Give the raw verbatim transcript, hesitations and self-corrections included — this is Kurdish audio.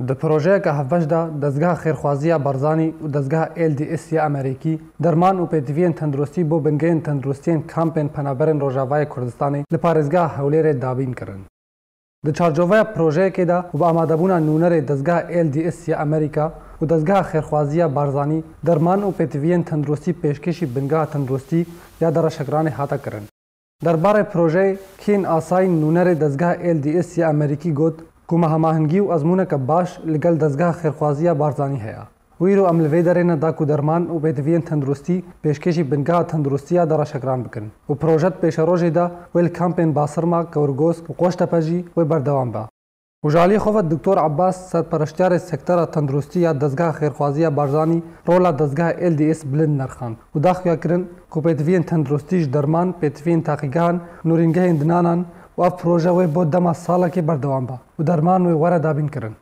Di projeyeke hevbeş de dezgeha xêrxwazî ya Barzanî û dezgeha L D S ya Amerîkî derman û pêtiviyên tenduristî bo bingehên tenduristiyên kampên penaberên Rojavayê Kurdistanê li parêzgeha Hewlêrê dabîn kirin. Di çarçoveya projeyekê de û bi amadebûna nûnerê dezgeha L D S ya Amerîka û dezgeha xêrxwazî ya Barzanî derman û pêtiviyên tenduristî pêşkêşî bingeha tenduristî ya Dereşekranê hate kirin. Derbarê projeyê Ken Asayî nûnerê dezgeha L D S ya Amerîkî got ku me hemahingî û ezmûneke baş li gel dezgeha xêrxwazî ya Barzanî heye. Û îro em li vê derê ne da ku derman û pêtiviyên tenduristî pêşkêşî bingeha tenduristî ya Dereşekran bikin û proje di pêşerojê de wê li kampên Basirma, Kewrgos û Qoştepe jî wê berdewam be. Û ji aliyê xwe ve Doktor Abbas, serpereştiyarê sektera tenduristî ya dezgeha xêrxwazî ya Barzanî, rola dezgeha L D S bilind nerxand û daxuya kirin ku pêtiviyên tenduristî ji derman, pêtiviyên taqîgehan, nûrîngehên dinanan û ev proje wê bo dema salekê berdewam be û derman wê were dabîn kirin.